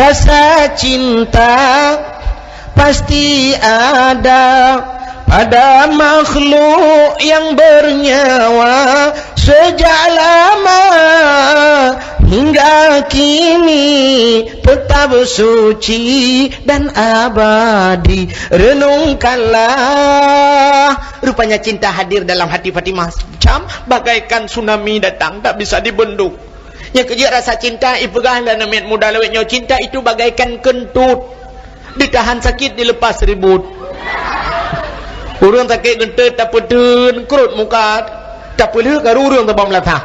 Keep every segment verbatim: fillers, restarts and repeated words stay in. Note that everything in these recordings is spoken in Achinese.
Rasa cinta pasti ada pada makhluk yang bernyawa. Sejak lama hingga kini tetap suci dan abadi. Renungkanlah. Rupanya cinta hadir dalam hati Fatimah macam bagaikan tsunami datang, tak bisa dibendung. Nyang keujeuet rasa cinta ipeugah lé aneuk miet muda lawét nyoe, cinta itu bagaikan kentut. Ditahan sakit, dilepas ribut. Ureuëng sakét geunteut tapeuteun krot muka, tapeulheueh karu ureuëng tabang meulatah.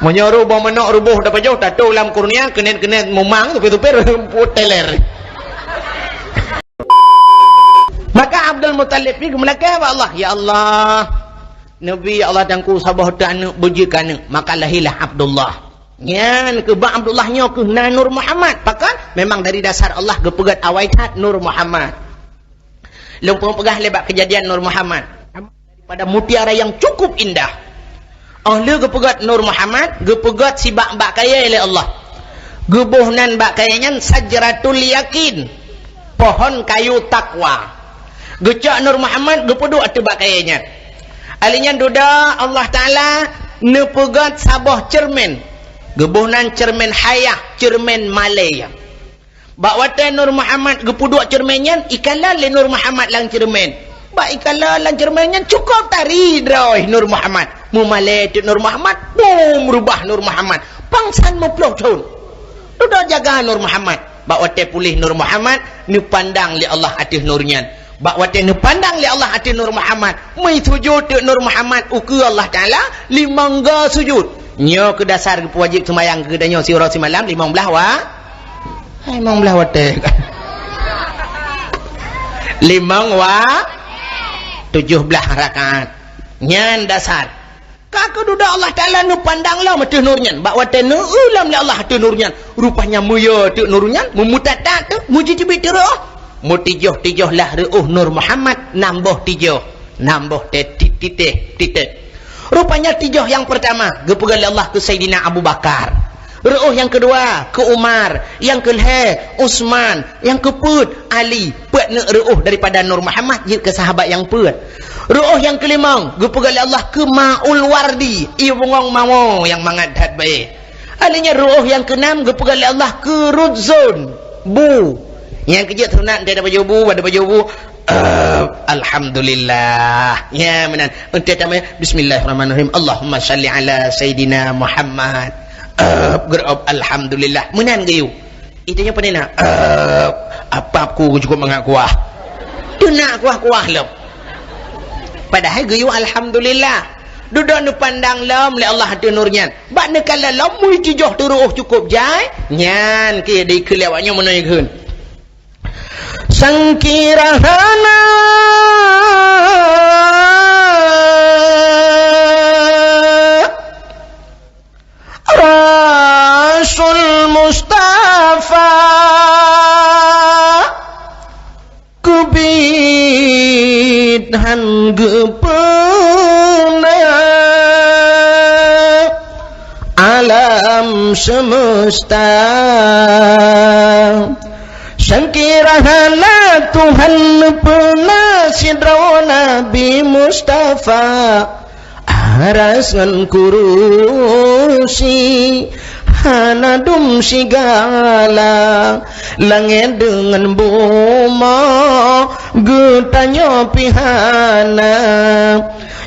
Meunyoe roh boh manok ruboh tapajoh, tatoh lam kurnia, keunet-keunet mumang, supir-supir teler. Maka Abdul Muthalib pi geumeulakée bak Allah, "Ya Allah, neubi ya Allah Teungku saboh teuh aneuk beujeuet keu aneuk." Maka lahirlah Abdullah. Nyan keuh bak Abdullah nyoe keuh na Nur Muhammad. Pakon? Memang dari dasar Allah geupeugét awai that Nur Muhammad. Lôn peugah lé bak keujadian Nur Muhammad. Pada mutiara yang cukup indah. Óh lheueh geupeugét Nur Muhammad, geupeugét sibak bak kayée lé Allah. Geuboh nan bak kayée nyan Sajratul Yakin, pohon kayu takwa. Geucok Nur Muhammad, geupeuduek ateueh bak kayée nyan. Ali nyan dudoe Allah Taala neupeugét saboh ceureumen. Geuboh nan ceureumen hayah, ceureumen malée. Bak watée Nur Muhammad geupeuduek ceureumen nyan, ikalon lé Nur Muhammad lam ceureumen. Bak ikalon lam ceureumen nyan cukôp tari droe Nur Muhammad. Meumalée teuk Nur Muhammad, bum, reubah Nur Muhammad. Pangsan meuploh thon. Dudoe jaga Nur Muhammad. Bak watée puléh Nur Muhammad, neupandang lé Allah ateueh nur nyan. Bak watée neupandang lé Allah ateueh Nur Muhammad, meusujut teuk Nur Muhammad ukeue Allah Taala limong go sujut. Nyoe keuh dasar geupeuwajéb seumayang keu geutanyoe siuroe simalam limong blaih wa-, hai, limong blaih watée. Limong wa-, tujoh blaih rakaat. Nyan dasar. Ka keududoe Allah Taala neupandang lom ateueh nur nyan. Bak watée neueu lom lé Allah ateueh nur nyan, rupanya meuyo teuk nur nyan, meumeutat-tat teuk, meujiteubiet teuk reuôh. Meutijoh-tijoh lah reuôh Nur Muhammad, nam boh tijoh, nam boh teuh ti-, titéh, titéh. Rupanya tijoh nyang peurtama geupeugah lé Allah keu Saidina Abu Bakar. Reuôh nyang keudua keu Umar, nyang keulhée Utsman, nyang keupeuet Ali, peuet neuk reuôh daripada Nur Muhammad jeuet keu sahabat nyang peuet. Reuôh nyang keulimong geupeugah lé Allah keu Maul Wardi, ié bungong mawö nyang mangat that bae. Ali nyan reuôh nyang keunam geupeugah lé Allah keu Rudzon, bu. Nyang keujeuet sunat, teuh tapajoh bu, bak tapajoh bu, eh, alhamdulillah. Nya meunan. Enteuk tamé, bismillahirrahmanirrahim. Allahumma shalli ala Sayyidina Muhammad. Eh, geureu'ob alhamdulillah. Meunan geuyue. Ih, tanyoe pane na? Eh, apap ku cukôp mangat kuah. Teunak kuah-kuah lom. Padahai geuyue alhamdulillah. Dudoe neupandang lom lé Allah ateueh nur nyan. Bak neukalon lom meutijoh teuk reuôh cukôp jai. Nyan keuh dikheun lé awak nyoe meunoe kheun. Sangkira hana Rasul Mustafa keubiet han geupeuna alam semesta. Sangkira hana Tuhan peuna sidroe Nabi Mustafa. Aras ngon kurusi hana dum sigala, langét deungon bumoe geutanyoe pih hana.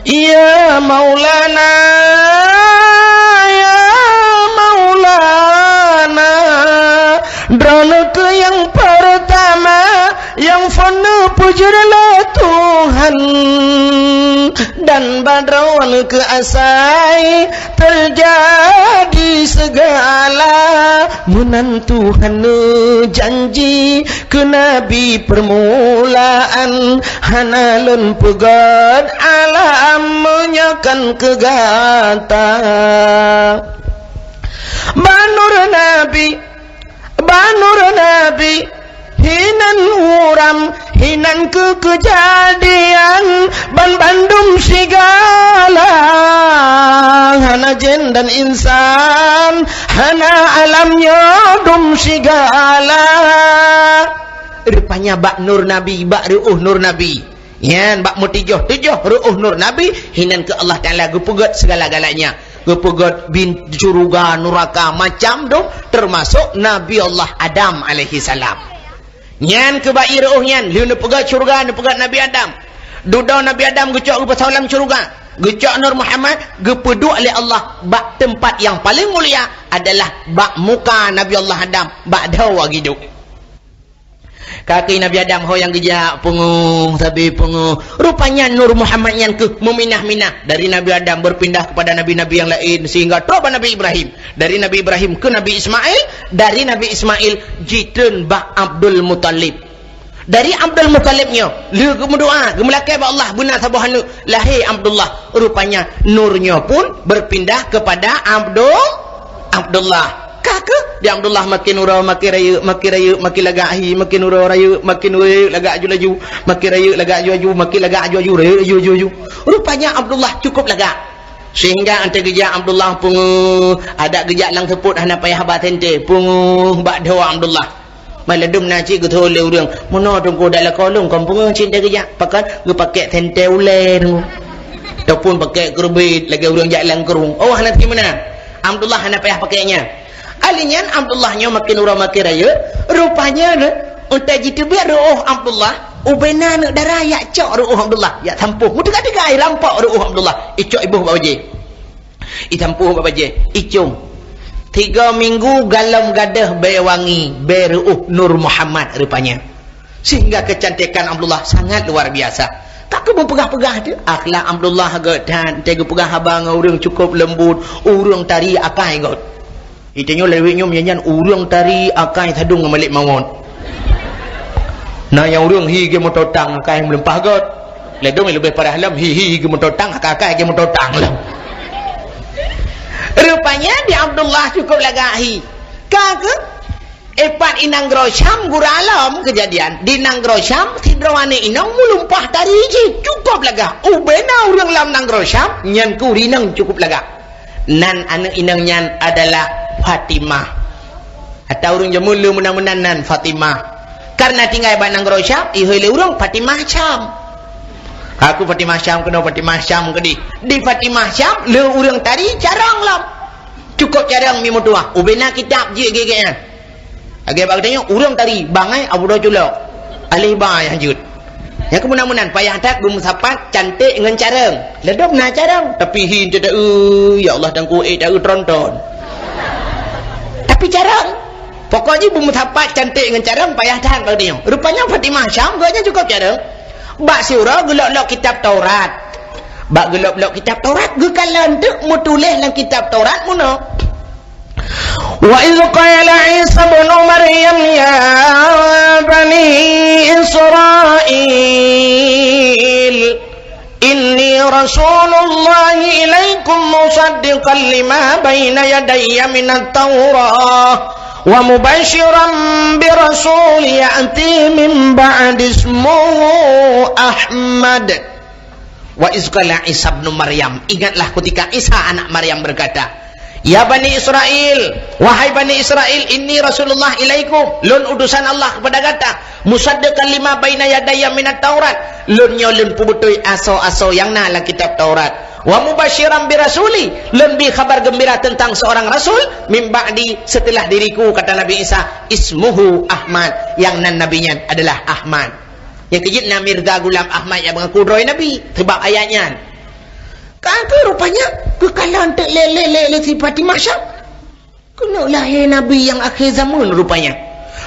Ya Maulana, ya Maulana, droeneuh keuh nyang peurtama nyang phon neupeujeuet lé Tuhan, dan bak droeneuh keuh asai teujadi seugala. Meunan Tuhan neujanji keu nabi peurmulaan, hana lôn peugét alam meunyoe kon keu gata. Bak nur nabi, bak nur nabi, hinan uram, Inan keuh keujadian ban bandum sigala, hana jén dan insan, hana alam nyoe dum sigala. Rupanya bak nur Nabi, bak reuôh nur Nabi. Nyan bak meutujoh-tujoh reuôh nur Nabi, hinan keu Allah Taala geupeugét segala-galanya. Geupeugét bin syeuruga, nuraka, macam dum, teumasok Nabi Allah Adam alaihissalam. Nyan keu bak ie reuôh nyan, lheueh neupeugét syeuruga, neupeugét Nabi Adam. Dudoe Nabi Adam geucok geupeusalam syeuruga, geucok Nur Muhammad, geupeuduek lé Allah bak teumpat nyang paleng mulia adalah bak muka Nabi Allah Adam, bak dhoe geuduek. Kaki Nabi Adam ho nyang geujak peungeuh, sabe peungeuh. Rupanya Nur Muhammad nyan keuh meuminah-minah. Dari Nabi Adam berpindah kepada nabi-nabi yang lain sehingga troh bak Nabi Ibrahim. Dari Nabi Ibrahim ke Nabi Ismail, dari Nabi Ismail jitreun bak Abdul Muthalib. Dari Abdul Muthalib nyoe, lheueh geumeudoa, geumeulakée bak Allah beuna saboh aneuk, lahé Abdullah. Rupanya nur nyoe pun berpindah kepada Abdul, Abdullah. Ka keuh di Abdullah makin uroe makin rayeuk, makin rayeuk makin lagak hi, makin uroe rayeuk, makin uroe rayeuk lagak aju laju, makin rayeuk lagak aju laju, makin lagak aju laju, rayeuk laju, aju laju. Rupanya Abdullah cukup lagak. Sehingga 'oh geujak Abdullah peungeuh, adak geujak lam seupôt hana payah haba sente, peungeuh bak dhoe Abdullah. Maladum na cit geutho lé ureuëng, "Meunoe Teungku dak lakoe lôn kon peungeuh cit 'oh geujak." Pakon? Geupakée sente ulée Teungku. Ataupun pakée keureubit lagée ureuëng jak lam krueng. Oh, hana teuma na. Abdullah hana payah pakée nyan. Ali nyan Abdullah nyoe makin uroe makin rayeuk, rupanya nyoe, 'oh jiteubiet reuôh Abdullah, ubena aneuk dara jak cok reuôh Abdullah, jak sampôh. Meuteuga-teuga rampok reuôh Abdullah, icok iboh bak bajée. Itampuh bak bajée, icong. Tiga minggu galom gadôh bée wangi, bée reuôh Nur Muhammad rupanya. Sehingga kecantikan Abdullah sangat luar biasa. Ka keuh meupeugah-peugah teuh, akhlak Abdullah göt that, teuh geupeugah haba ngon ureuëng cukup leumbut, ureuëng tari akai göt. Itanyoe lawét nyoe meunyan ureuëng tari akai sadong ngon malek mawöt. Na nyang ureuëng hi geumeutotang akai meuleumpah göt. Ledong leubeh parah lom hi hi geumeutotang akai-akai geumeutotang lom. Rupanya di Abdullah cukup lagak hi. Ka keuh, ipat i nanggroe Syam gura lom keujadian. Di nanggroe Syam sidroe aneuk inong meuleumpah tari jih cukup lagak. Ubena ureuëng lam nanggroe Syam nyan keuh ureuëng inong cukup lagak. Nan aneuk inong nyan adalah Fatimah. Atawa ureuëng jameun le meunan-meunan nan Fatimah. Karena tinggai bak nanggroe Syam, ihôi lé ureuëng Fatimah Syam. Ka keuh Fatimah Syam keunoe, Fatimah Syam keudeh. Di Fatimah Syam le ureuëng tari carông lom. Cukup carông mi meutuah. Ubena kitab jih gét-gét nyan. Lagée bak geutanyoe, ureuëng tari, bangai, abudôh culok. Aleh ba nyang jeuet. Nyang keuh meunan-meunan, payah that beumeusapat canték ngon carông. Ledong na carông, tapi hi teuta-eu, ya Allah, Teungku, eh, ta-eu tronton. Tapi carông. Pokok jih beumeusapat canték ngon carông, payah that bak geutanyoe. Rupanya Fatimah Syam, geuhnyan cukup carông. Bak siuroe geulok-lok kitab Taurat. Bak geulok-lok kitab Taurat, geukalon teuk meutuléh lam kitab Taurat meunoe. Wa idz qala Isa ibnu Maryam ya bani Israil, inni rasulullahi ilaikum musaddiqan lima baina yadayya minat Taurah wa mubasyiran bi rasul ya'ti min ba'di ismuhu Ahmad. Wa iz qala Isa ibnu Maryam, ingatlah ketika Isa anak Maryam berkata, "Ya Bani Israil, wahai Bani Israil, inni Rasulullah ilaikum, lôn utusan Allah kepada gata, musaddiqan lima baina yadayya minat Taurat, lôn nyoe lôn peubeutôi asoe-asoe nyang na lam kitab Taurat, wa mubasyiran bi rasuli, lôn bi khabar geumbira teuntang seurang rasul, min ba'di, seuteulah diriku," kata Nabi Isa, "ismuhu Ahmad, nyang nan nabi nyan adalah Ahmad." Nyang keujeuet na Mirza Ghulam Ahmad nyang meungaku droe Nabi, seubab ayat nyan. Ka keuh rupanya, geukalon teuk lé, lé, lé, lé si Fatimah Syam. Keuneuk lahé Nabi nyang akhé zaman rupanya.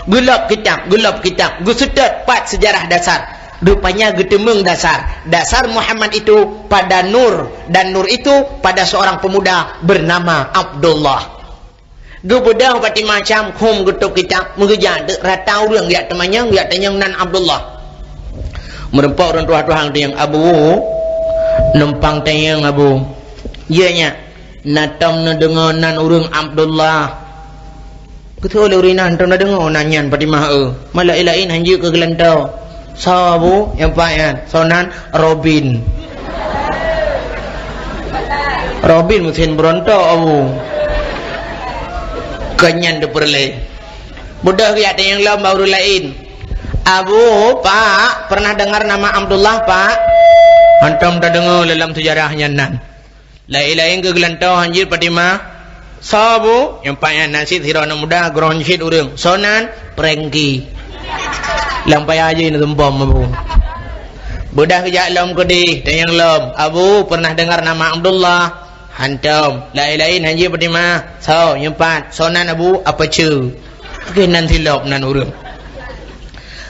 Geulop kitab, geulop kitab, geuseutôt pat seujarah dasar. Rupanya geuteumeung dasar. Dasar Muhammad itu pada nur, dan nur itu pada seorang pemuda bernama Abdullah. Geubeudôh Fatimah Syam, khum geutôb kitab, meugeujak teuk rata ureuëng geujak teumanyong, geujak tanyong nan Abdullah. Meurumpok ureuëng tuha-tuha geutanyong, "Abu, numpang tanyong, Abu." "Ye, nyak." "Na tom neudeungoe nan ureuëng Abdullah?" "Keusoe lé ureuëng nyan tom neudeungoe nan nyan Fatimah, eu? Malah laén-laén hanjeuet keu geulantoe." Soe, Abu? Nyang pat nyan. Soe nan? Robin. Robin meusén beurontok, Abu. Kon nyan teupeureulée. Beudôh geujak tanyong lom bak ureuëng laén. "Abu, Pak, pernah dengar nama Abdullah, Pak?" Hantom tadeungoe lam seujarah nyan nan. Laén-laén keu geulantoe hanjeuet Fatimah. "Soe, Bu?" Nyang pat nyan na cit sidroe aneuk muda, grong cit ureuëng. "Soe nan?" "Prengki." Lam paya jih na seumpom, Abu. Beudôh geujak lom keudeh, tanyong lom, "Abu, pernah dengar nama Abdullah?" Hantom. Laén-laén hanjeuet Fatimah. "Soe?" Nyang pat. "Soe nan, Abu?" "Apa ce?" Oke, nan silop nan ureuëng.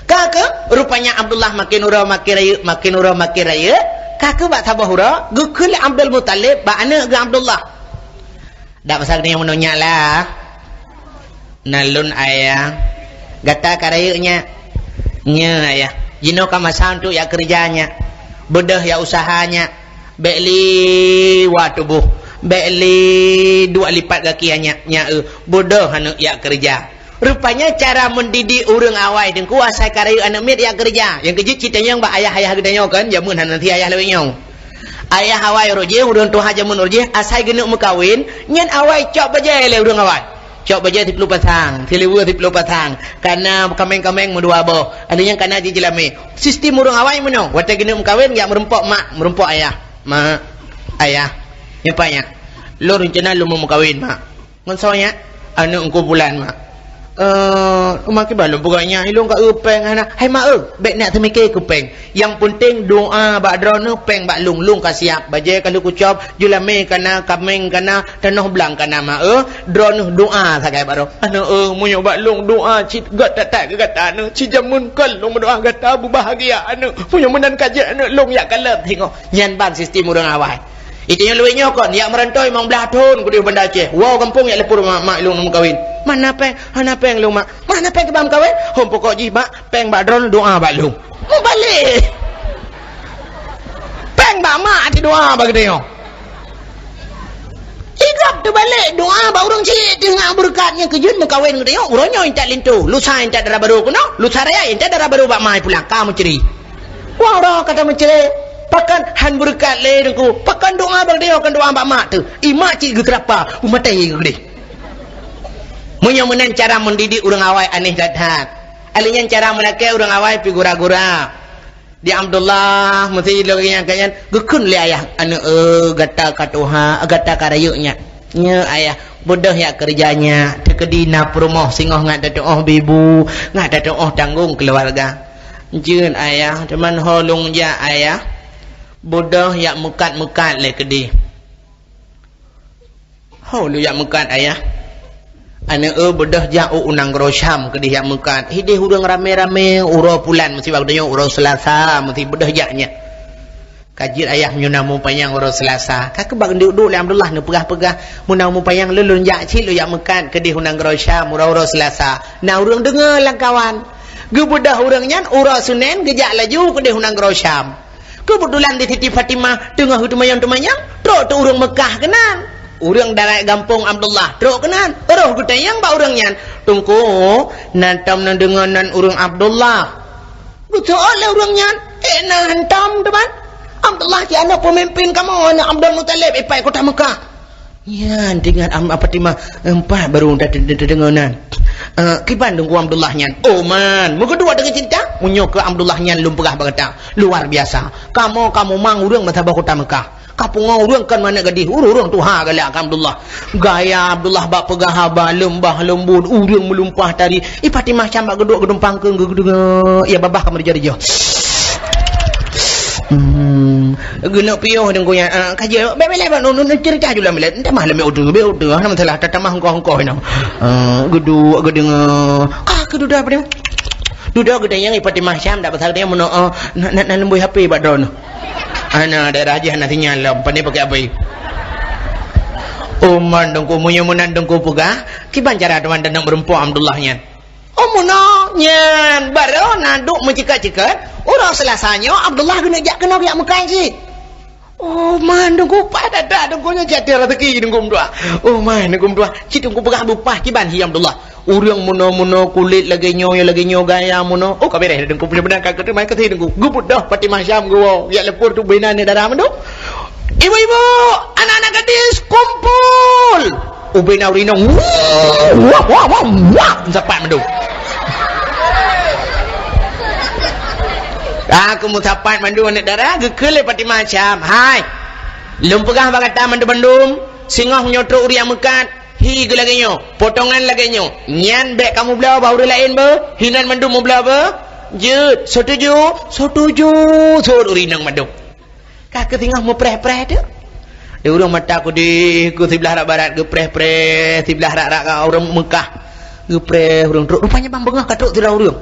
Ka keuh, rupanya Abdullah makin uroe makin rayeuk, makin uroe makin rayeuk. Ka keuh bak saboh uroe, geukheun lé Abdul Muthalib bak aneuk geuh Abdullah. "Dak masa geutanyoe meunoe nyak lah. Nan lôn ayah. Gata ka rayeuk nyak?" "Nyo, ayah." "Jinoe ka masa untuk yak keureuja nyak. Beudôh yak useuha nyak. Bék liwat tuboh. Bék li dua lipat gaki nyak, nyak eu. Beudôh aneuk yak keureuja." Rupanya cara mendidik ureuëng awai teungku asai ka rayeuk aneuk miet yak keureuja. Nyang keujeuet cit tanyong bak ayah-ayah geutanyoe kan, jameun hana si ayah lawét nyoe. Ayah awai uroe jih, ureuëng tuha jameun uroe jih, asai geuneuk meukawen, nyan awai cok bajée lé ureuëng awai. Cok bajée siploh pasang, siluweue siploh pasang, kana kaméng-kaméng meudua boh, ada nyang kana jijeulamé. Sistem ureuëng awai meunoe, watée geuneuk meukawen, jak meurumpok mak, meurumpok ayah. "Mak, ayah, nyoe pat nyak. Lôn reuncana lôn meukawen, Mak." "Ngon soe nyak?" "Aneuk Teungku Pulan, Mak." "Eh, uma kiban lôn peugah nyak, ilôn ka eu péng hana." "Hai mak eu, bék neuk teumike keu péng. Nyang peunteng doa bak droeneuh, péng bak lôn, lôn ka siab. Bajée ka lôn kucok, jeulamé kana, kaméng kana, tanoh blang kana, mak eu. Droeneuh doa sagai bak droe." "Aneuk eu, meunyoe bak lôn doa cit gét that-that keu gata neuh, cit jameun kon lôn meudoa gata beubahgia aneuk. Meunyoe meunan ka jeuet aneuk lôn yak kalon singoh." Nyan ban sistem ureuëng awai. Itu nyang luwih nyoe kon, yak meurantoi limong blaih thon keudeh Banda Aceh. Woe gampông yak leupur mak, mak lôn meukawen. "Mana péng?" "Hana péng lôn, Mak." "Mana péng keu bak meukawen?" "Hom pokok jih, Mak, péng bak droeneuh doa bak lôn." Meubalek. Péng bak mak ati doa bak geutanyoe. Idop teubalek doa bak ureuëng cit teungoh beureukat nyang keujeuet meukawen geutanyoe. Uroe nyoe intat linto, lusa intat dara barô keunoe, lusa raya intat dara barô bak mai pulang ka meucre. Wah, uroe ka tameucre, pakon han beureukat lé Teungku, pakon doa bak geutanyoe kon doa bak mak teuh. Ié mak cit geuteurapa, beumaté geuh gleh. Meunyoe meunan cara mendidik ureuëng awai aneh that-that. Alèh nyan cara meulakée ureuëng awai pih gura-gura. Di Abdullah, meusi lagée nyan keu nyan, geukheun lé ayah, "Aneuk eu, gata ka tuha, gata ka rayeuk nyak." "Nyo, ayah." "Beudôh yak keureuja nyak, teukeudi na peurumoh singoh ngat tatuoh bibu, ngat tatuoh tanggong keuluwarga." "Jeuet, ayah, teuma ho lôn jak, ayah." "Beudôh yak meukat-meukat lé keudeh." "Ho lôn jak meukat, ayah?" "Aneuk eu, beudôh jak u, u nanggroe Syam keudeh yak meukat. Hideh ureuëng ramé-ramé, uroe pulan meusi bak geutanyoe uroe Seulasa meusi beudôh jak nyan." "Ka jeuet, ayah, meunyoe na mupanyang uroe Seulasa." Ka keuh bak duek-duek lé Abdullah neupeugah-peugah, "Meunyoe na mupanyang lôn, lôn jak cit lôn jak meukat keudeh u nanggroe Syam uroe-uroe Seulasa." Na ureuëng deungoe lam kawan. Geubeudôh ureuëng nyan uroe Seunén geujak laju keudeh u nanggroe Syam. Keubeutulan di Siti Fatimah teungoh geuteumanyong-teumanyong, trok teuh ureuëng Meukah keunan. Ureuëng darat gampông Abdullah trok keunan, roh geutanyong bak ureuëng nyan, "Teungku, na tom neudeungoe nan ureuëng Abdullah?" Geuseuôt lé ureuëng nyan, "Eh, na hantom teuh ban. Abdullah cit aneuk peumimpin kamoe, aneuk Abdul Muthalib, ié pat kota Meukah." Nyan teuingat Am-, Fatimah, "Empat baru ta-, ta-, ta-, tadeungoe nan." "Eh, kiban Teungku Abdullah nyan?" "Oh man, meukeudua deungon cinta. Meunyoe keu Abdullah nyan lôn peugah bak gata, luar biasa. Kamoe ka mumang ureuëng meusaboh kota Meukah. Ka pungoe ureuëng kon manök gadih, ureuëng-ureuëng tuha galak keu Abdullah. Gaya Abdullah bak peugah haba leumbah leumbot, ureuëng meulumpah tari." Ié Fatimah cam bak geuduek geudumpang keu geudeungoe, ié babah ka meureujah-reujah. Hmm, geuneuk piôh Teungku nyan, ah, ka jeuet, bék, bék lé, bék, nu, nu, nu, ceurita ju lam bilék. Tamah lam uteue, bék uteue, hana masalah, tatamah hungkoh-hungkoh inoe. Ah, geuduek, geudeungoe. Ka keuh dudoe Fatimah. Dudoe geudeungoe, ié Fatimah cam, dak pasal dia meunoe, ah, na, na, na leumboi H P bak droeneuh. Hana, daerah jih hana sinyal lom, pane pakai api. Oh man Teungku, meunyoe meunan Teungku peugah, kiban cara teuma taneuk meurumpok Abdullah nyan? Oh meunoe nyan, barô na duek meuceukat-ceukat, uroe Seulasa nyoe Abdullah geuneuk jak keunoe jak meukai cit. Oh man Teungku, paih that-that Teungku nyoe, cit até raseuki Teungku meutuah. Oh man Teungku meutuah, cit Teungku peugah beupah kiban hi Abdullah. Ureuëng meunoe-meunoe kulét lagée nyoe, ya lagée nyoe gaya meunoe. Oh, ka beureh Teungku, beunang ka keuteumai keuti Teungku. Geubeudôh Fatimah Syam geuwoe, jak lapor teuk ubé na aneuk dara mandum. "Ibu-ibu, anak-anak gadis kumpul!" Ubé na ureuëng inong, wah, wah, wah, wah, meusapat mandum. Ah, keu meusapat mandum aneuk dara, geukheun lé Fatimah Syam, "Hai, lôn peugah bak gata mandum-mandum, singoh nyoe trok ureuëng meukat, hi geu lagée nyoe, potongan lagée nyoe, nyan bék kamoe bloe bak ureuëng laén beuh, hinan mandum meubloe beuh." "Jeuet, setuju, setuju," sot ureuëng inong mandum. Ka keu singoh meupreh-preh teuk. Di ureuëng mata keudeh, keu siblah rot barat geupreh-preh, siblah rot-rot ka ureuëng Meukah geupreh ureuëng trok. Rupanya ban beungoh ka trok sidroe ureuëng.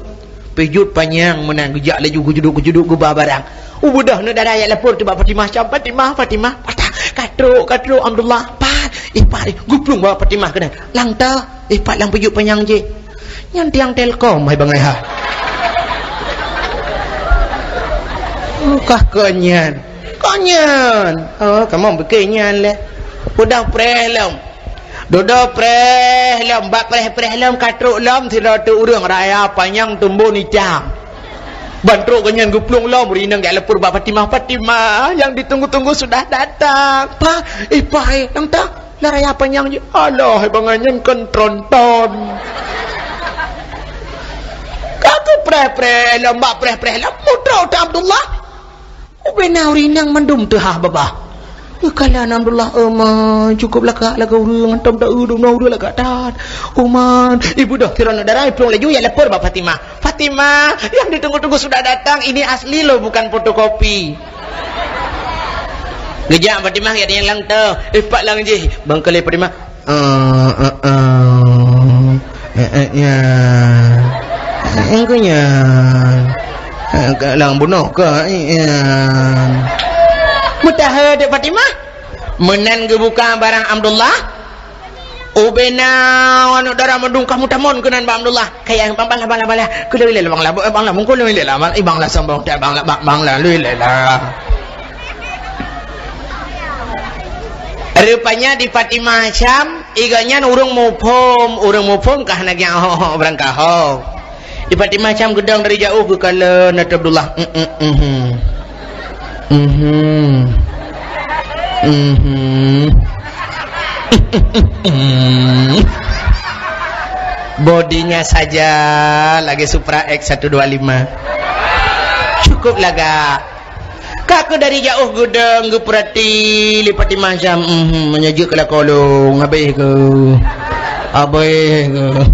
Pih jeuet panyang meunan, geujak laju geujuduek-geujuduek geuba barang. Ubeudôh aneuk dara jak lapor teuk bak Fatimah Syam, "Fatimah, Fatimah, patah, ka trok, ka trok Abdullah, pat, eh, pat, eh," geuplueng bak Fatimah keunan. "Lam toh, eh, pat lam pih jeuet panyang jih." "Nyan tiang Telkom, hai bangai ha." "Oh, kah kon nyan. Kon nyan. Oh, kamoe bukon nyan lé." Udah preh lom. Dudoe preh lom, bak preh-preh lom, ka trok lom sidroe teuk ureuëng raya panyang tumbon itam. Ban trok geuh nyan geuplueng lom, ureuëng inong jak lapor bak Fatimah, "Fatimah, yang ditunggu-tunggu sudah datang." "Pat, eh, pat, eh, lam toh." Lah raya panyang jih, "Alah, hai bangai nyan kon tronton." Ka geupreh-preh lom, bak preh-preh lom, mutrok teuk Abdullah. Ubé na ureuëng inong mandum teuhah babah. Geukalon Abdullah, "Oma, cukup lagak lagak ureuëng, hantom ta-eu dum na ureuëng lagak that. Oma, ibeudôh sidroe aneuk dara, iplueng laju jak lapor bak Fatimah." "Fatimah, yang ditunggu-tunggu sudah datang, ini asli loh, bukan fotokopi." Geujak Fatimah, geujak nyang lam toh. Eh, pat lam jih. Bang kali Fatimah. "Eh, eh, eh. Eh, eh, ya. Eh, eh, ku nyan. Eh, ka lam bunoe ka, eh, eh." Meuteumé teuk Fatimah. Meunan geubuka barang Abdullah. Ubé na aneuk dara mandum ka meutamong keunan bak Abdullah. Kaya bang, bang lah, bang lah, bang lah. Keu lé, lé, bang lah, bang lah, mungkul lé lah, bang, bang lah sombong, bang lah, bang, bang lah, lé, lé lah. Rupanya di Fatimah Syam, iga nyan ureuëng muphom, ureuëng muphom ka hana geuh ho, ho, barangkaho. Di Fatimah Syam geudong dari jauh geukalon Abdullah. Mhm. Mhm. Mhm. Bodinya saja lagi Supra X satu dua lima. Cukup lagak. Ka keuh dari jauh geudong geupeurati lé Fatimah Syam, mhm, meunyoe jeuet keu lakoe lôn, habéh keuh. Habéh keuh.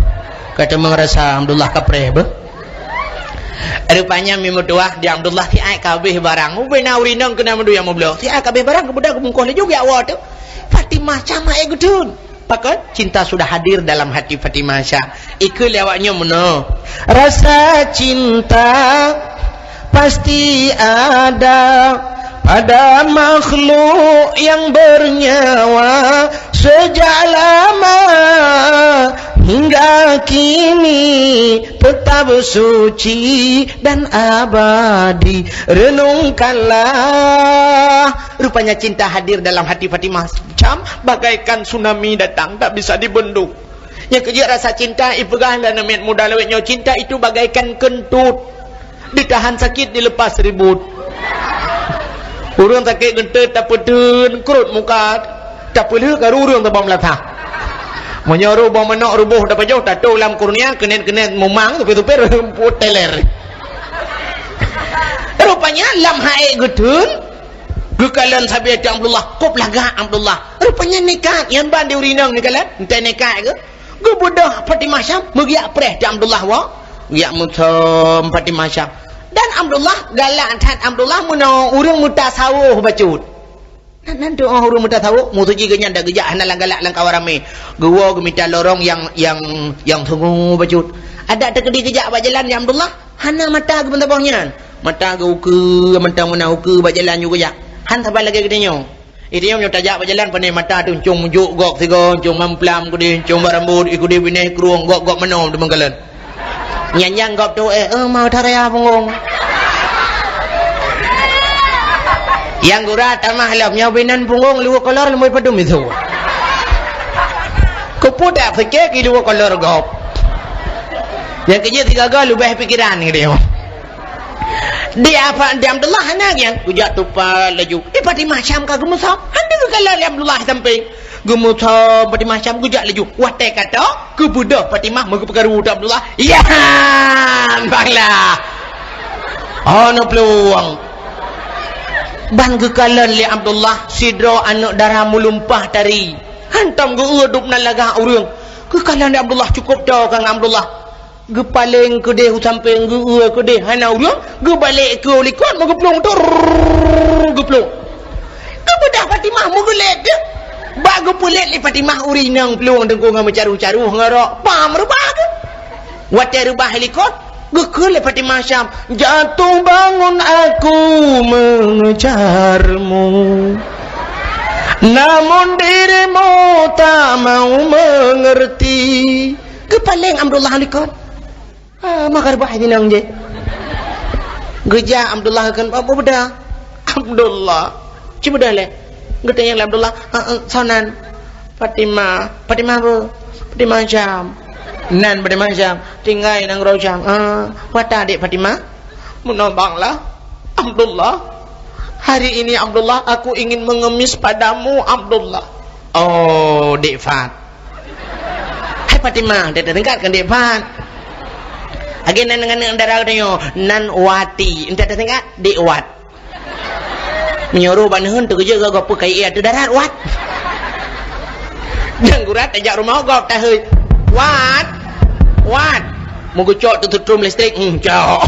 Ka teuma rasa Abdullah kapreh beuh. Rupanya mi meutuah di Abdullah siat ka habéh barang. Ubé na ureuëng inong keunan mandum nyang meubloe. Siat ka habéh barang, geubeudôh geubungkôh laju geujak woe teuk. Fatimah Syam hana geutheun. Pakon? Cinta sudah hadir dalam hati Fatimah Syam. Ikheun lé awak nyoe meunoe, "Rasa cinta pasti ada pada makhluk yang bernyawa, sejak lama hingga kini tetap suci dan abadi. Renungkanlah." Rupanya cinta hadir dalam hati Fatimah Syam bagaikan tsunami datang, tak bisa dibendung. Nyang keujeuet rasa cinta, ipeugah lé aneuk miet muda lawét nyoe, cinta itu bagaikan kentut. Ditahan sakit, dilepas ribut. Ureuëng sakét geuntôt tapeuteun krot muka, tapeulheueh karu ureuëng tabang meulasah. Meunyoe roh boh manok ruboh tapajoh, tatoe lam kurnia, keunen-keunen mumang, supir-supir puteler. Rupanya lam hati geutheun, geukalon sabe Abdullah, kop lagak Abdullah. Rupanya nekat, nyan ban di ureuëng inong neukalon, entah nekat keu. Geubeudôh Fatimah Syam, meugiak preh di Abdullah woe. Giak meusom Fatimah Syam. Dan Abdullah, galak that Abdullah meunoe ureuëng meutasawôh bacut. Nan, nan tu'oh ureuëng meutasawôh, musoji geuhnyan dak geujak hana lam galak lam kawan ramé. Geuwoe geumita lorong nyang, nyang, nyang sungue bacut. Adak teukeudi geujak bak jalan di Abdullah, hana mata geuh meusaboh nyan. Mata geuh ukeue, mata meunan ukeue bak jalan nyoe geujak. Han saban lagée geutanyoe. Itém nyoe tajak bak jalan, pané mata teuh, ncong meujok gob sigoe, ncong mamplam keudeh, ncong bak rambot, i keudeh binéh krueng, gob-gob meunoe teumeukalon. Nyan nyang gob teuh, eh, eh, mau taraya punggong. Nyang gura tamah lom, nyoe binan punggong luweue kolor, leumoi padum itu. Keupeue tak pike ki luweue kolor gob. Nyang keujeuet sigaga leubeh pikiran geutanyoe. Di apa, di Abdullah hana nyan. Geujak tupat laju. Eh, Fatimah Syam ka geumeusom. Hana geukalon lé Abdullah sampéng. Geumeusom Fatimah Syam geujak laju. Watèe ka tho, geubeudôh Fatimah meugeupeukaru teuh Abdullah. Ya, bang lah. Oh, na peuluwang. Ban geukalon lé Abdullah sidroe aneuk dara meulumpah tari. Hantom geu-eu dub nan lagak ureueng. Geukalon lé Abdullah cukôp tho ka ngon Abdullah. Geupaleng keudeh u sampéng, geu-eu keudeh hana ureueng, geubalek keu u likot meugeuplueng, tur geuplueng. Geubeudôh Fatimah meugeulét geuh. Bak geupeulét lé Fatimah ureueng inong plueng teungku ngon meucaroh-caroh ngon rok pam reubah geuh. Watèe reubah i likot, geukheun lé Fatimah Syam, "Jatuh bangun aku mengejarmu, namun dirimu tak mau mengerti." Geupaleng Abdullah likot. Ah, maka reubah inong jih. Geujak Abdullah kheun, "Apa beda?" "Abdullah." "Ci beda lé?" Geutanyong lé Abdullah, "Ah, ah, soe nan?" "Fatimah." "Fatimah peue?" "Fatimah Syam." "Nan Fatimah Syam?" "Tinggai nanggroe Syam." "Ah, peue ata, Dek Fatimah?" "Meunoe bang lah, Abdullah. Hari ini, Abdullah, aku ingin mengemis padamu, Abdullah." "Oh, Dek Fat." "Hai Fatimah, enta tatingkat kon Dek Fat. Lagèe nan ngon aneuk dara geutanyoe, nan Wati, enta tatingkat Dek Wat." Meunyoe bak neuheun teukeujot geuh, "Peue ka ie ateueh darat, Wat?" Dan gura tajak rumoh gob taheuet, "Wat, Wat." Meugeucok teuh trum listrik, hmm, cok.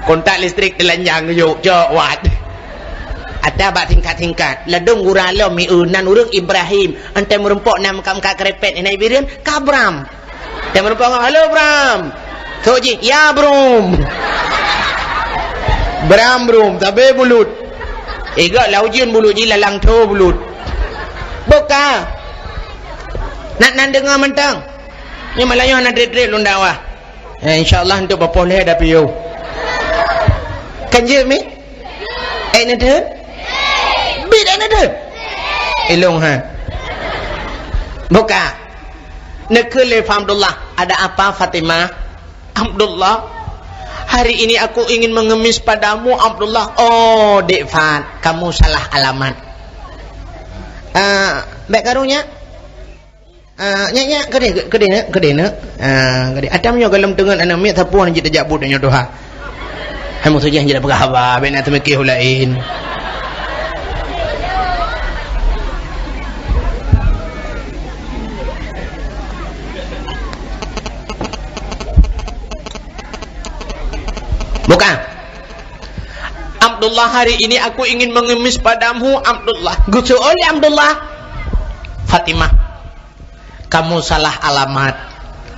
Kontak listrik teulanjang geuyue, cok, Wat. Ata bak tingkat-tingkat. Ladôm gura lom mieu nan ureueng Ibrahim. Enta meureumpok na meukat-meukat keurepet, na Ibrahim, ka Bram. Enta meureumpok, "Halo, Bram." Sok jih, "Ya, Brum." Bram, Brum, sabe bulut. Iga lau jin bulut jih lalang tho bulut. Boka. Nak nan deungoe mantong. Nyoe malam nyoe hana trép-trép lôn dakwah. Eh, insya Allah untuk papoh lé ada piôh. Kan jeuet mi? Eh, na deuh? Bit eh, na deuh? Ilong ha. Boka. Neukheun lé Abdullah, "Ada apa, Fatimah?" "Abdullah, hari ini aku ingin mengemis padamu, Abdullah." "Oh, Dek Fat, kamu salah alamat." Ah, bèk karu nyak. Ah, nyak, nyak, keudeh, keudeh, keudeh, nak. Ah, keudeh. Atam nyoe golom teungeut aneuk miet sapeue nyang jeuet tajak buet nyoe tuha. Hai musoh jih nyang jeuet peugah haba, bèk na teumikir laén. Bukan. "Abdullah, hari ini aku ingin mengemis padamu, Abdullah." Geuseuôt lé Abdullah. "Fatimah, kamu salah alamat.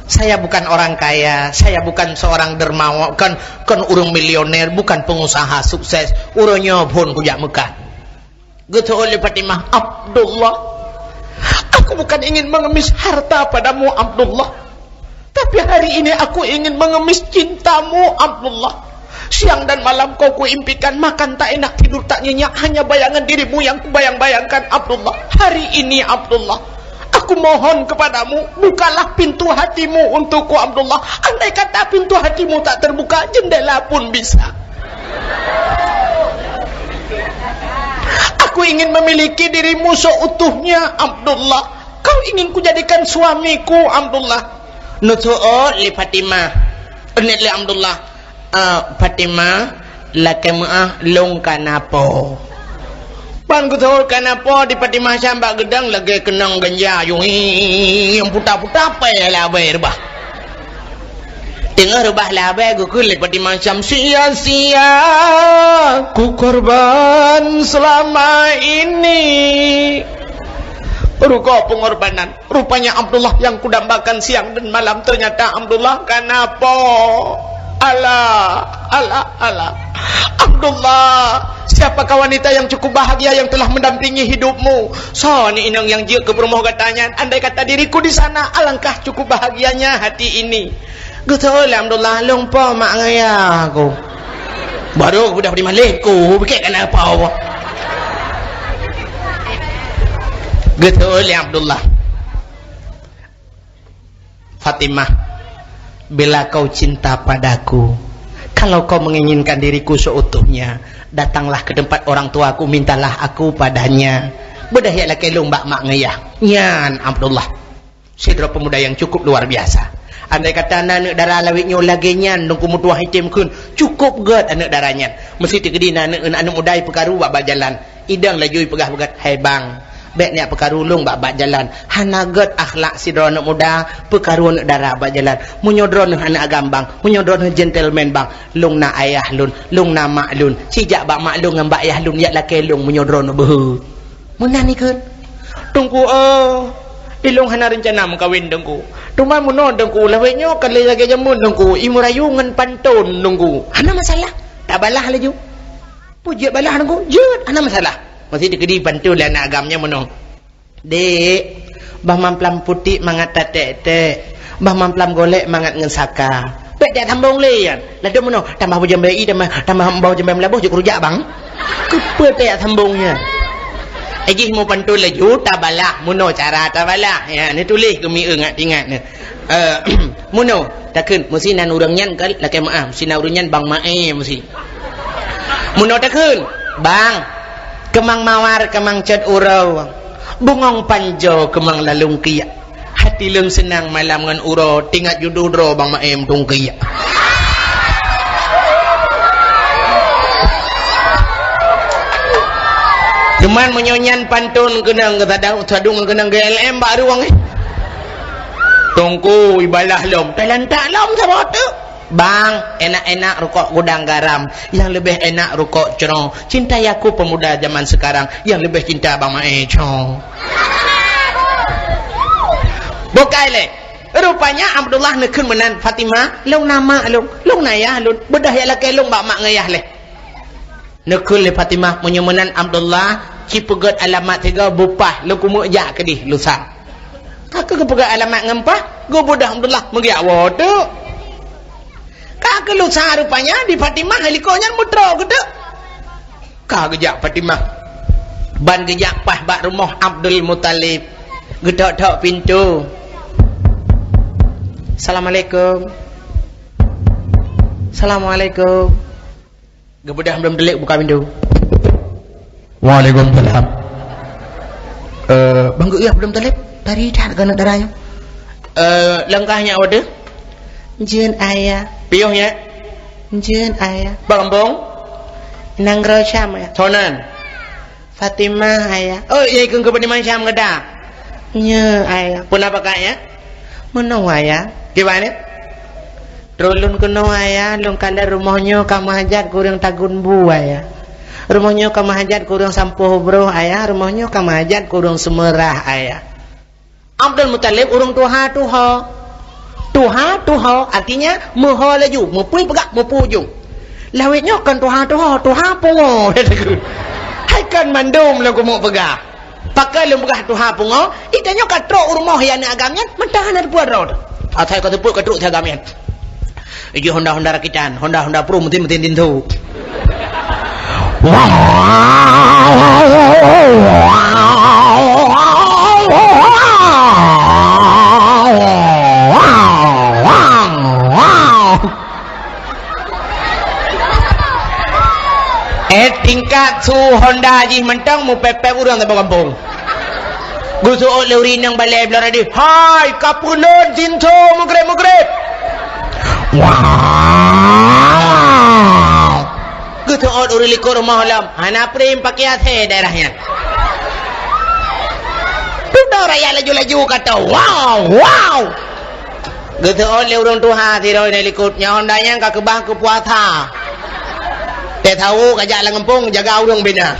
Saya bukan orang kaya, saya bukan seorang dermawan, bukan, bukan ureueng milioner, bukan pengusaha sukses. Uroe nyoe phon kujak meukat." Geuseuôt lé Fatimah, "Abdullah, aku bukan ingin mengemis harta padamu, Abdullah. Tapi hari ini aku ingin mengemis cintamu, Abdullah. Siang dan malam kau kuimpikan, makan tak enak, tidur tak nyenyak, hanya bayangan dirimu yang kubayang-bayangkan, Abdullah. Hari ini, Abdullah, aku mohon kepadamu, bukalah pintu hatimu untukku, Abdullah. Andai kata pintu hatimu tak terbuka, jendela pun bisa. Aku ingin memiliki dirimu seutuhnya, Abdullah. Kau ingin kujadikan suamiku, Abdullah." Neuseuôt lé Fatimah. Neuôt lé Abdullah. "Ah, Fatimah, lakèe meu'ah lôn ka na po." Ban geuseuôt ka na po di Fatimah Syam bak geudong lagèe keunong ganja, nyang puta-puta pèh lé abèe reubah. Teungoh reubah lé abèe geukheun lé Fatimah Syam, "Sia-sia kukorban selama ini." Rugoe pengorbanan. Rupanya Abdullah yang kudambakan siang dan malam, ternyata Abdullah ka na po. Alah, alah, alah. Abdullah, siapakah wanita yang cukup bahagia yang telah mendampingi hidupmu? Soe ni inong nyang jeuet keu peurumoh gata nyan? Andai kata diriku di sana, alangkah cukup bahagianya hati ini. Geuseuôt lé Abdullah, "Lôn po mak ngaya ku." Baru aku dah di malih ku, bikét ka na po. Geuseuôt lé Abdullah. "Fatimah, Bila kau cinta padaku, kalau kau menginginkan diriku seutuhnya, datanglah ke tempat orang tuaku, mintalah aku padanya. Beudôh jak lakée lôn bak mak ngon yah. Nyan Abdullah, sidroe pemuda yang cukup luar biasa. Andai kata na aneuk dara lawét nyoe lagée nyan, Teungku, meutuwah item kheun, cukup gét aneuk dara nyan. Meusti teukeudi na aneuk, aneuk muda peukaru bak, bak jalan. Idong laju ipeugah beugat, "Hai bang, bék neujak peukaru lôn bak, bak jalan. Hana gét akhlak sidroe aneuk muda peukaru aneuk dara bak jalan. Meunyoe droeneuh aneuk agam bang, meunyoe droeneuh gentleman bang, lôn na ayah lôn, lôn na mak lôn. Sijak bak mak lôn ngon bak yah lôn jak lakée lôn meunyoe droeneuh beuhe." Meunan ikheun. "Teungku, oh, ilôn hana reuncana meukawen, Teungku. Teuma meunoe, Teungku, lawét nyoe ka lé lagée jameun, Teungku, imeurayu ngon panton, Teungku." "Hana masalah, tabalah laju." "Peue jeuet balah, Teungku?" "Jeuet, hana masalah." Meusti teukeudi panton lé aneuk agam nyan meunoe. "Dek, bah mamplam putik mangat tatek-tek, bah mamplam golek mangat ngon saka." Bék tajak sambong lé nyan. Ladôm meunoe, tambah bujang B I, tambah, tambah bau jambé meulaboh jeuet keurujak bang. Keupeue tajak sambong nyan? Eh, jih meupanton laju, tabalah, meunoe cara tabalah. Ya, neutuléh keumiéu ngat ingat neu. Eh, meunoe, takheun, meusti nan ureuëng nyan ka lakée meuáh, meusti nan ureuëng nyan bang Mae meusti. Meunoe takheun, "Bang, keumang mawar keumang cot uroe, bungong panjoe keumang lalong kiyak. Hati lôn seunang malam ngon uroe, tingat judoh droe bang Mae meutungkiyak." Cuman meunyoe nyan panton keunong geusadang, sadung keunong G L M bak ruang, eh. Teungku ibalah lom, talantak lom saboh teuk. "Bang, enak-enak rukok gudang garam, yang lebih enak rukok cro. Cintai aku pemuda zaman sekarang, yang lebih cinta Bang Mae cro." Bukai lé. Rupanya Abdullah neukheun meunan, "Fatimah, lôn na mak lôn, lôn na yah lôn, beudôh jak lakée lôn bak mak ngon yah lé." Neukheun lé Fatimah, "Meunyoe meunan Abdullah, ci peugét alamat sigoe bupah, lôn keumeuk jak keudeh lusa." Ka keuh geupeugét alamat ngon pah, geubeudôh Abdullah meugeujak woe teuk. Ka keuh lusa rupanya di Fatimah likot nyan meutroe geuteuk. Ka geujak Fatimah ban geujak paih bak rumoh Abdul Muthalib. Geutok-tok pintoe. "Assalamualaikum. Assalamualaikum." Geubeudôh Abdul Muthalib buka pintoe. "Waalaikumsalam." "Eh, bang geuéh Abdul Muthalib, tari that keuneuk dara nyoe." "Eh, langkah nyak wadoh?" "Jeuet, Ayah." "Piôh nyak?" "Jeuet, Ayah." "Bak gampông?" "Nanggroe Syam, Ayah." "Soe nan?" "Fatimah, Ayah." "Oh, nyang ikheun keu Fatimah Syam gata?" "Nyoe, Ayah." "Peue na pakat nyak?" "Meunoe, Ayah." "Kiban nyak?" "Droe lôn keunoe, Ayah, lôn kalon rumoh nyoe ka meuhajat keu ureuëng tagun bu, Ayah. Rumoh nyoe ka meuhajat keu ureuëng sampoe broh, Ayah. Rumoh nyoe ka meuhajat keu ureuëng seumeurah, Ayah." Abdul Muthalib ureuëng tuha-tuha. Tuha-tuha artinya meuho laju, meupui peugah, meupui ujong. Lawét nyoe kon tuha-tuha, tuha pungo. Hai kon mandum lôn keumeuk peugah. Pakon lôn peugah tuha pungo, i tanyoe ka trok u rumoh aneuk agam nyan, mantong hana teupeue droe teuh. Asai ka teupeue ka trok si agam nyan. Ijih honda-honda rakitan, honda-honda pro, mesin-mesin tintu. Eh, tingkat su honda jih mantong meupép-pép ureuëng saboh gampông. Geuseuôt lé ureuëng inong balée bloe radeh, "Hai, ka peuleuen sinto meugreb-meugreb!" Wow! Geuseuôt ureuëng likot rumoh lom, hana prem pakai A C daerah nyan. Dudoe rakyat laju-laju kata, "Wow, wow!" Geuseuôt lé ureuëng tuha sidroe di likot, "Nyoe honda nyan ka keubah keu puasa. Teuh sawo ka jak lam gampông jaga ureuëng bina."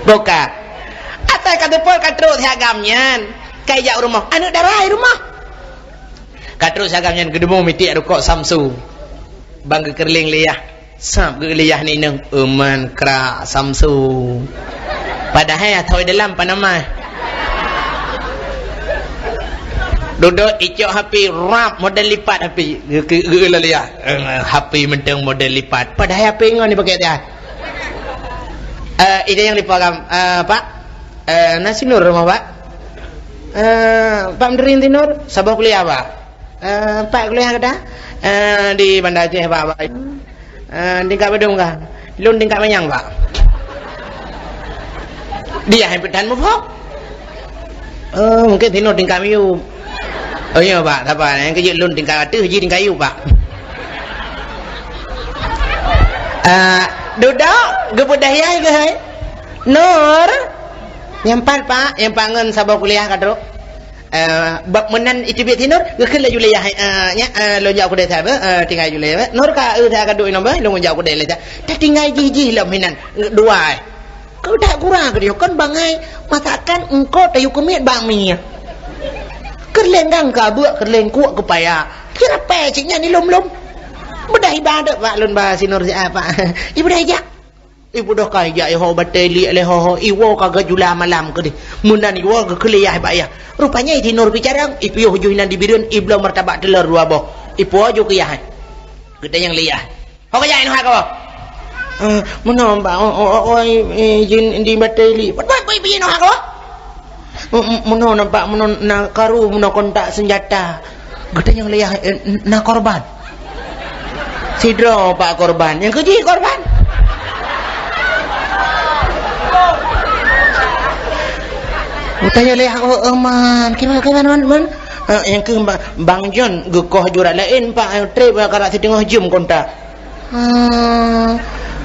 Buka. Asai ka teupeue ka trok si agam nyan, ka ijak u rumoh. Aneuk dara i rumoh. Ka trok si agam nyan geudumu mitiek rukok Samsu. Bang geukeureuléng lé yah. Sab geuh lé yah ngon inong, "Euman krak Samsu." Padahai atau dalam panama. Dudoe icok H P rap model lipat H P. Geu-, geu-, geu-, lé yah. Eh, H P mantong model lipat. Padahai H P ngon dipakai dia. Eh, ide yang dipegang, eh, Pak? Eh, na si Nur rumoh, Pak? Eh, Pak Menteri Nur, saboh kuliah, Pak? Eh, pat kuliah gata? Eh, di Banda Aceh, Pak, Pak. Eh, tingkat padum kah? Lôn tingkat manyang, Pak. Dia hai peutan muphom. Oh, mungkin singoh tingkat miyueb. Oh, iya, Pak, sabar. Nyang keujeuet lôn tingkat ateueh, jih tingkat yueb, Pak. Ah, dudoe, geupeudah yai keuh hai. Nur. Nyang pat, Pak, nyang pat ngon saboh kuliah ka trok. Eh, bak meunan iteubiet si Nur, geukheun laju lé yah, eh, nyak, eh, lôn jak u keudè sa, eh, tinggai laju lé, eh. Nur ka, eh, sa ka duek inong, eh, lôn jak u keudè lé sa. Tatinggai jih-jih lom hinan, dua, eh. Keu that gura keudeh kon bangai masakan engko tayue keumiet bak mie. Keureuléng gang ka beuk, keureuléng kuek keu paya. Kira pèe cit nyan ilom-lom. Beudah ibadat bak lôn ba si Nur siapa. Ibeudah ijak. Ibeudôh ka ijak iho batèe liek lé ho-ho. Iwoe ka geujula malam keudeh. Meunan iwoe geukheun lé yah bak yah. Rupanya si Nur bicara, ipiôh juh inan di Bireuen, ibloe martabak teulor dua boh. Ipuwoe ju keu yah. Geutanyong lé yah. Ho ka jak inoe hak kah? Eh, meunoe, Pak, o, o, o, o, i, i, jin di batèe li. Pat, pat, pat, pat, inoe hak kah? M-, m-, meunoe na, Pak, meunoe na karu, meunoe kontak seunjata. Geutanyong lé yah, eh, n-, na korban? Sidroe, Pak, korban. Nyang keu jih korban. Geutanyong lé yah, oh, oh, man. Kiban, kiban, man, man? Eh, nyang keu Ba-, Bang John geukoh jurat laén, Pak, eh, trép, eh, karap siteungoh jeuem kontak. Ah,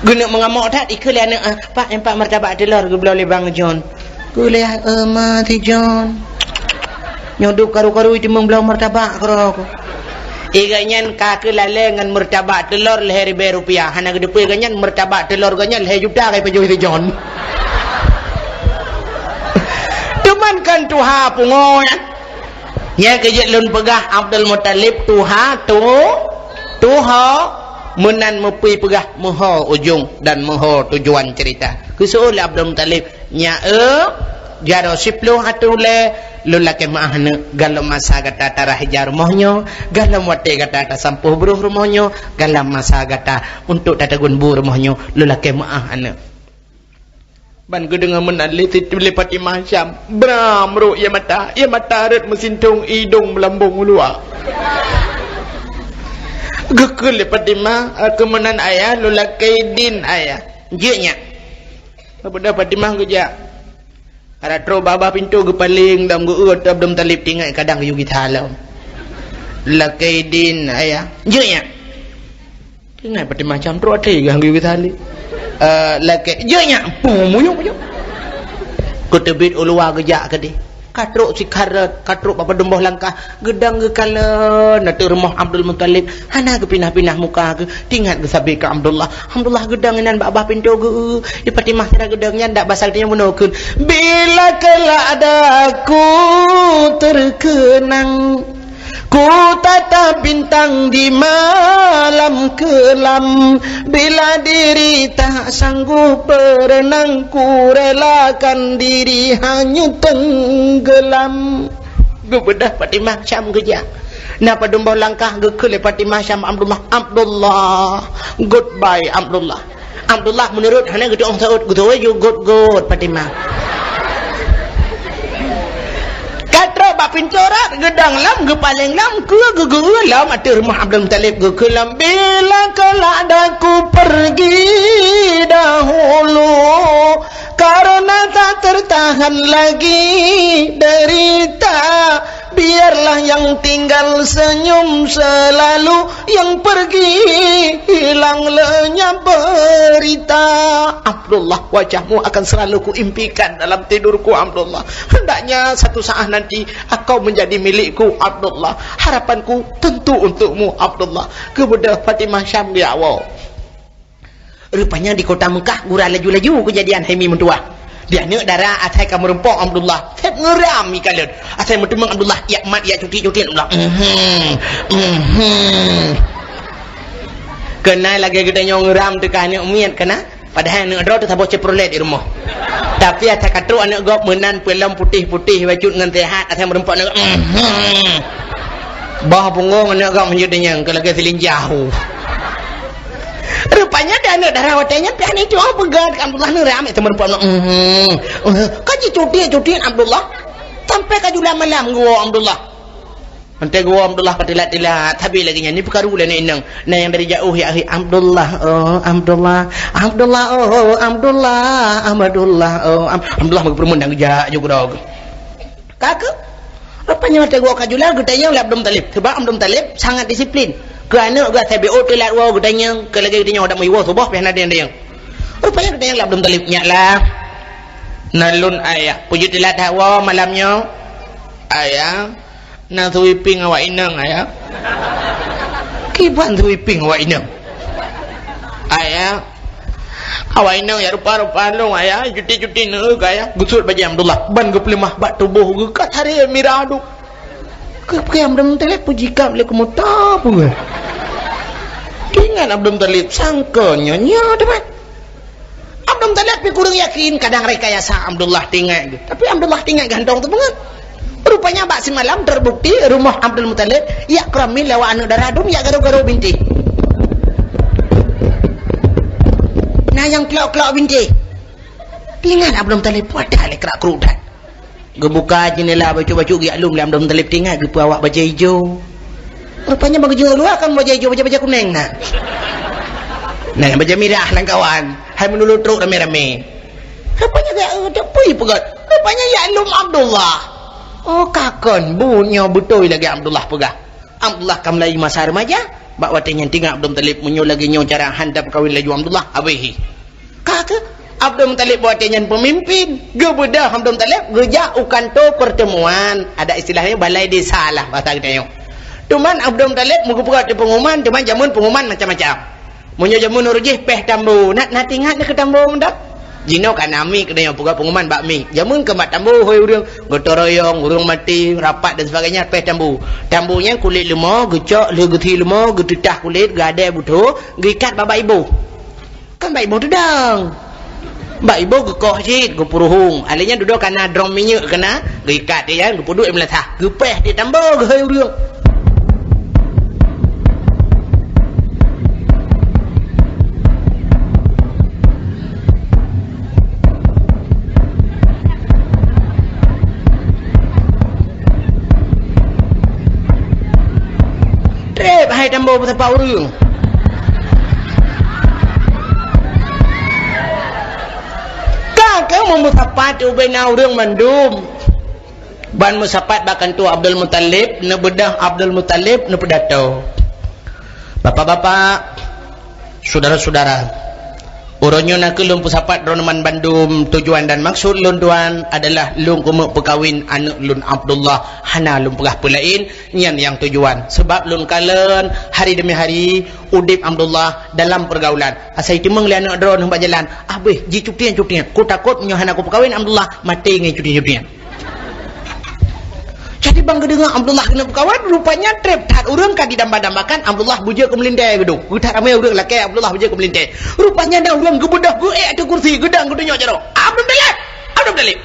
geuneuk meungamok that, ikheun lé aneuk, ah, "Pak, nyan Pak, martabak teulor geubloe lé Bang John." Kheun lé, "Eh, ma si John. Nyoe dub karu-karu iteumeung bloe martabak keudroe." Iga nyan ka keulalèe ngon martabak teulor lhèe ribèe rupiah. Hana geuteupeue iga nyan martabak teulor iga nyan lhèe juta ka ipajoh si John. Teuma kan tuha pungo nyan. Nyang keujeuet lôn peugah, Abdul Muthalib tuha tu, tuha meunan meupui peugah meuho ujong dan meuho tujuan cerita. Geuseuôt lé Abdul Muthalib, "Nyak eu, jaroe siploh ateueh ulèe, lôn lakèe meu'ah aneuk, galom masa gata tarah ija rumoh nyoe, galom watèe gata tasampôh brôh rumoh nyoe, galom masa gata untuk tateugon bu rumoh nyoe, lôn lakèe meu'ah aneuk." Ban geudeungoe meunan lé Siti, lé Fatimah Syam, bram rhot ie mata, ie mata rhot meusintong, idong meulambong u luwa. Geukheun lé Fatimah, "Keu meunan ayah, lôn lakèe idin ayah." "Jeuet nyak." Sabeuda Fatimah geujak. Adak trok babah pintoe geupaleng dan geu-eu ateueh Abdul Muthalib, teuingat kadang geuyue gisa lom. "Lakèe idin ayah." "Jeuet nyak." Teuingat Fatimah Syam trok até gah geuyue gisa lé. Eh, lakèe, "Jeuet nyak." Pum, muyup, muyup. Geuteubiet u luwa geujak keudeh. Ka trok sikharot, ka trok bak padum boh langkah, geudong geukalon ateueh rumoh Abdul Muthalib. Hana geupinah-pinah muka geuh, teuingat geusabe keu Abdullah. Abdullah geudong inan bak babah pintoe geu-eu. Di Fatimah sira geudong nyan dak basa geutanyoe meunoe kheun, "Bila kelak daku terkenang, ku tatap bintang di malam kelam, bila diri tak sanggup berenang, ku relakan diri hanyut tenggelam." Geubeudah Fatimah Syam geujak. Na padum boh langkah geukheun lé Fatimah Syam Abdullah, "Abdullah, goodbye Abdullah." Abdullah meunurot hana geutu'oh saôt, geutu'oh ju got-got Fatimah. Ka trok bak pintoe rot, geudong lom, geupaleng lom, keu geu-eu lom ateueh rumoh Abdul Muthalib, geukheun lom, "Bila kelak daku pergi dahulu, karena tak tertahan lagi derita, biarlah yang tinggal senyum selalu, yang pergi hilang lenyap berita." "Abdullah, wajahmu akan selalu kuimpikan dalam tidurku, Abdullah. Hendaknya satu saat nanti engkau menjadi milikku, Abdullah. Harapanku tentu untukmu, Abdullah." Geubeudah Fatimah Syam di awai. Rupanya di kota Mekah gura laju-laju keujadian hai mi meutuwah. Di aneuk dara asai ka meurumpok Abdullah, seb ngeuram ikalon. Asai meuteumeung Abdullah, yak mat, yak cuti-cuti Abdullah. Mhm. Mhm. Keunan lagèe geutanyoe ngeuram teuka aneuk miet keunan. Padahai aneuk droe teuh saboh Chevrolet di rumoh. Tapi asai ka trok aneuk gob meunan peulom putéh-putéh bacut ngon sehat, asai meurumpok aneuk. Mhm. Boh punggong aneuk gob meunjeuet deungon keu lagèe silinjah. Rupanya di aneuk dara watèe nyan pih aneuk itu, oh, peugah Abdullah neuram, itu meurumpok aneuk. Mhm. Ka jicuti-cuti Abdullah. Sampai ka jula malam geuwoe Abdullah. Mantong geuwoe Abdullah ka teulat-teulat, sabe lagèe nyan, nyan peukaru lé aneuk inong. Na nyang dari jauh jak, "Hai Abdullah, oh Abdullah, Abdullah, oh Abdullah, Abdullah, oh Am-," Abdullah meugeupeurumoh dan geujak ju keudroe. Ka keuh. Rupanya watèe geuwoe ka jula, geutanyong lé Abdul Muthalib. Sabab Abdul Muthalib sangat disiplin. Keu aneuk geuh asai B O teulat woe geutanyong, keu lagèe geutanyong adak meuwoe suboh pih hana tanyong-tanyong. Rupanya geutanyong lé Abdul Muthalib, "Nyak lah, na lôn ayah, peue jeuet teulat that woe malam nyoe? Ayah, na sweeping awak inong, ayah." "Kiban sweeping awak inong?" "Ayah, awak inong jak rupa-rupa lôn, ayah, cuti-cuti neuk, ayah." Geusuet bajèe Abdullah, ban geupeuleumah bak tuboh geuh, ka saré mirah duek. Keu-, keu Abdul Muthalib peujikab lé keumeuta peue? Teuingat Abdul Muthalib, sangka nyoe nyoe teuma. Abdul Muthalib pih kureueng yakin, kadang rekayasa Abdullah teuingat geuh. Tapi Abdullah teuingat geuh hana teupeungeut. Rupanya bak simalam terbukti rumoh Abdul Muthalib jak keuramin lé awak aneuk dara dum jak garo-garo bintéh. Na nyang klok-klok bintéh. Teuingat Abdul Muthalib, peue that lé krak-kruk that. Geubuka jeundela bacut-bacut geujak lom lé Abdul Muthalib, teuingat geupeue awak bajèe ijo. Rupanya ban geujeuet u luwa kon bajèe ijo, bajèe-bajèe kunéng na. Na nyang bajèe mirah lam kawan, hai meunurot trok ramé-ramé. Rupanya geujak, eh, peue peugah. Rupanya jak lom Abdullah. Oh, ka kon, buet nyoe beutôi lagèe Abdullah peugah. Abdullah ka mulai masa remaja, bak watèe nyan teuingat Abdul Muthalib, meunyoe lagèe nyoe cara han tapeukawen laju Abdullah, habéh. Ka keuh, Abdul Muthalib watèe nyan peumimpin, geubeudôh Abdul Muthalib geujak u kantô peurtemuan, adak istilahnya balai desa lah bahasa geutanyoe. Teuma Abdul Muthalib meugeupeugah teupeu pengumuman, teuma jameun pengumuman macam-macam. Meunyoe jameun uroe jih péh tambo, na, na teuingat neukeu tambo mantong? Jinoe ka na mic, geutanyoe peugah pengumuman bak mic. Jameun keu bak tambo, hôi ureueng, gotong royong, ureueng maté, rapat dan sebagainya, péh tambo. Tambo nyan kulét leumo, geucok lheueh geuthi leumo, geuteutah kulét, geuadée butho, geuikat bak, bak iboh. Kan bak iboh teudong. Bak iboh geukoh cit, geupeuruhueng. Alèh nyan dudoe ka na drom minyeuk keunan, geuikat di nyan, geupeuduek di meulasah. Geupéh di tambo geuhôi ureueng. Trép hai tambo meusapat ureueng. Ka keuh meumeusapat ubena ureueng mandum. Ban meusapat bak kantô Abdul Muthalib, neubeudôh Abdul Muthalib, neupeudato. Bapak-bapak, syedara-syedara, uroe nyoe nakeuh lôn peusapat droeneuh banmandum. Tujuan dan maksud lôn tuan adalah lôn keumeuk peukawen aneuk lôn Abdullah, hana lôn peugah peue laén, nyan nyang tujuan. Sabab lôn kalon hari demi hari udeb Abdullah dalam peurgaulan. Asai teumeung lé aneuk droeneuh bak jalan, "Abéh, jicutian-cutian. Kutakot meunyoe hana kupeukawen Abdullah, maté ngon cutian-cutian." Jadi ban geudeungoe Abdullah keuneuk peukawen, rupanya trép that ureueng ka didamba-dambakan Abdullah beujeuet keu meulintèe geuduek. Geuthat ramé ureueng lakèe Abdullah beujeuet keu meulintèe. Rupanya na ureueng geubeudôh geuék ateueh kursi, geudong geutunyok jaroe. "Abdul Muthalib! Abdul Muthalib!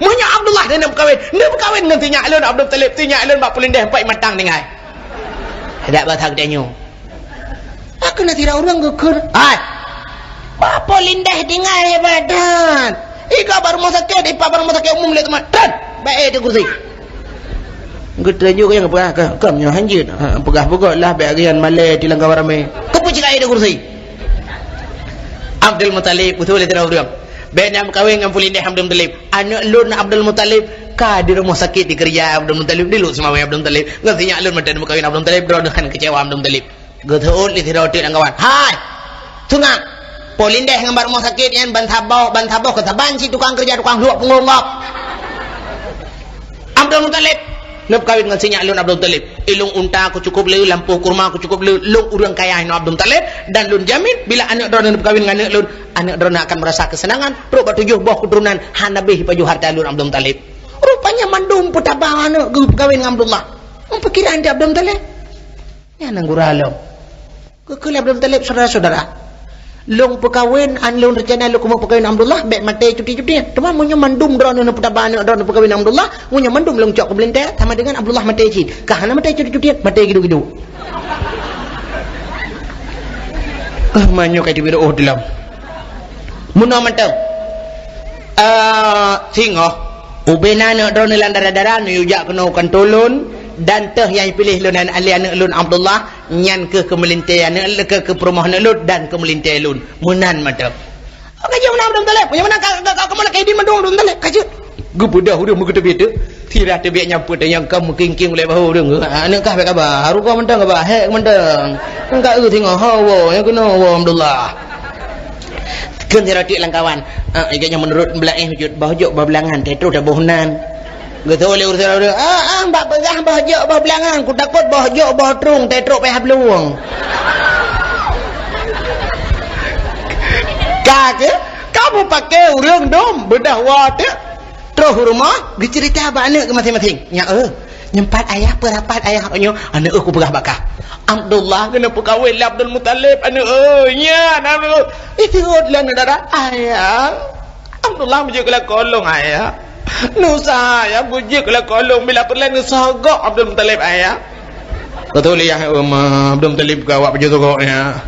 Meunyoe Abdullah keuneuk peukawen, neuk peukawen ngon si nyak lôn Abdul Muthalib, si nyak lôn bak peulintéh empat matang tinggai." Adak basa geutanyoe. Ka keuh na sidroe ureueng geukheun, "Hai! Bak peulintéh tinggai hebat that! Igoe bak rumoh sakét, ipat bak rumoh sakét umum lé teuma. Tron! Bak ék di kursi!" Geuteuju nyang peugah, "Ka, ka meunyoe hanjeuet, ha, peugah beugôt lah, bèk geuyan malèe di lam kawan ramé." Keupeue cit ka ék di kursi? Abdul Muthalib, beutôi lé sidroe ureueng. Bèk na meukawen ngon peulintéh Abdul Muthalib. Aneuk lôn Abdul Muthalib ka di rumoh sakét dikeurija Abdul Muthalib, di Lhokseumawe Abdul Muthalib. Ngon si nyak lôn mantong meukawen Abdul Muthalib, droeneuh han keucewa Abdul Muthalib. Geuseuôt lé sidroe teuk lam kawan, "Hai! Seungab! Peulintéh ngon bak rumoh sakét nyan ban saboh, ban saboh keu saban cit tukang keureuja, tukang hluek punggong gob." "Abdul Muthalib, neuk peukawen ngon si nyak lôn Abdul Muthalib. Ilong unta ku cukôp le, lampôh kurma ku cukôp le, lôn ureueng kaya inoe Abdul Muthalib, dan lôn jamin bila aneuk droeneuh neuk peukawen ngon aneuk lôn, aneuk droeneuh akan meurasa keuseunangan, trok bak tujoh boh keuturonan hana habéh pajoh hareuta lôn Abdul Muthalib." Rupanya mandum peutaba aneuk geuh peukawen ngon Abdullah. Meupikiran di Abdul Muthalib. Nyan nyang gura lom. Geukheun lé Abdul Muthalib, "Syedara-syedara, lôn peukawen, an lôn reuncana lôn keumeung peukawen Abdullah, bèk maté cuti-cuti. Teuma meunyoe mandum droeneuh neupeutaba aneuk droeneuh peukawen Abdullah, meunyoe mandum lôn cok keu meulintèe, sama deungon Abdullah maté cit. Ka hana maté cuti-cuti, maté gidu-gidu." Ah, meunyoe ka teubiet oh dilom. Meunoe mantong. Ah, singoh, ubena aneuk droeneuh lam dara-dara, neuyue jak keunoe u kantô lôn, Dan teuh nyang piléh lôn, lé aneuk lôn Abdullah, nyan keuh keu meulintèe aneuk, keu, keu peurumoh aneuk lôn dan keu meulintèe lôn. Meunan mantong. Ka jeuet meunan Abdul Muthalib. Meunyoe meunan ka, ka, ka, kamoe lakèe di mandum Abdul Muthalib, ka jeuet. Geubeudôh ureueng meugeuteubiet tu. Sira teubiet nyan peuet nyang ka meuking-king ulèe bahô ureueng. Aneuk kah bèk haba, rugoe mantong haba, hék mantong. Ka eu singoh, ho woe, nyang keunoe woe Abdullah. Kheun sira tiek lam kawan. Ah, ingat nyan meunurot beulaéh jeuet, boh jok boh beulangan, teuh troh taboh nan. Geutôi lé ureueng, "Ah, ah, bak peugah boh jok boh beulangan, kutakot boh jok boh trueng, teuh trok payah blueng." Ka keuh, ka meupaké ureueng dum, beudôh woe teuk. Troh u rumoh, geuceurita bak aneuk geuh maséng-maséng. "Nyak, eh, nyoe pat ayah, peue rapat ayah nyoe?" "Aneuk, eh, kupeugah bak kah. Abdullah keuneuk peukawen lé Abdul Muthalib, aneuk, eh, nyan, aneuk." Itu lé aneuk dara, "Ayah." Abdullah beujeuet keu lakoe lôn, ayah. Nusah ayah beujeuet keu lakoe lôn bila peureulèe neusogok Abdul Muthalib, ayah. Beutôi lé yah, em, Abdul Muthalib ka awak pajoh sogok nyan.